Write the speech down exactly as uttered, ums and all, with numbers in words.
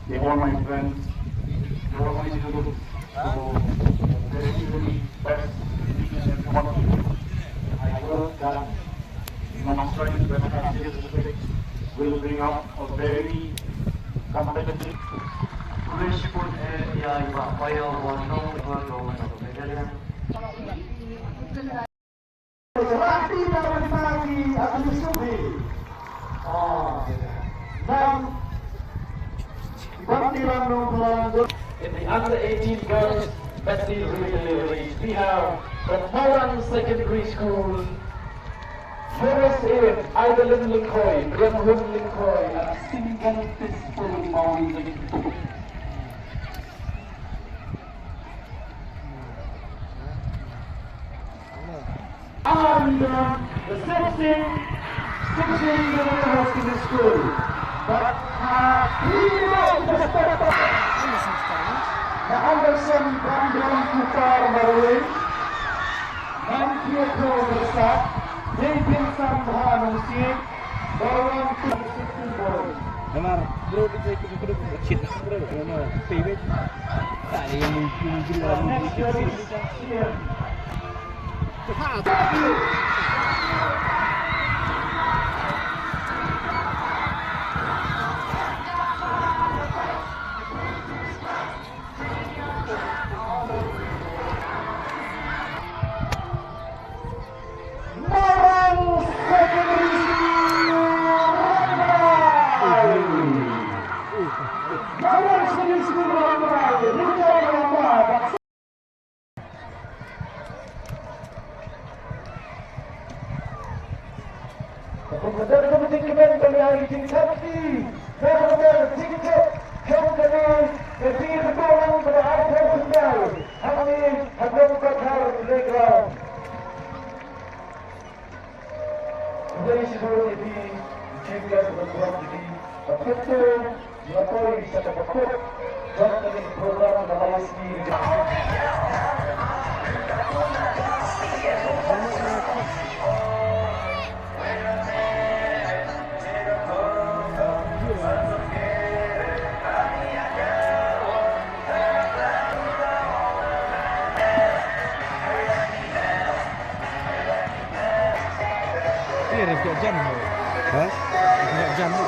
They're all my friends. They're all my students. So, they're really best in everyone. I hope that, you know, Australian West African District will bring up a very competitive. Kublai shibun ïa i Bah Payal Warnong, Government of Meghalaya. In the under eighteen girls medley relay race, we have from Mawrang Secondary School, Yunus Aaron, Idolin Lyngkhoi, Brianhun Lyngkhoi, and Single Pistol Mawri Lyngkhoi. And, uh, the sixteen, sixteen University School. But, uh, we know the sport. Na Anderson Brandon Kupar Marwei, Nantiapro Bersak, Nathan Sambha Nongsiej, Bawang Namar bro, kita ikut bro, shit nak bro. Ano, pivot. Tak ada yang mungkin. Next year, Mawrang Secondary School, Raibai. Mawrang Secondary School, Raibai. Raibai. Ka dang ka jingkmen ban ïa ki jingthap ki, na ka bynta ka jingtip jong kane ka jingïathuhkhana kaba arphew khyndai hangne ha Nongkotthar Playground. Khublei shibun ïa phi, Chief Guest of the Program, ïa phi, ba phin ïa poi sha kaba kut jong kane ka program kaba lai sngi. Iya, dia pihak jam tu. Ha? Dia pihak jam tu.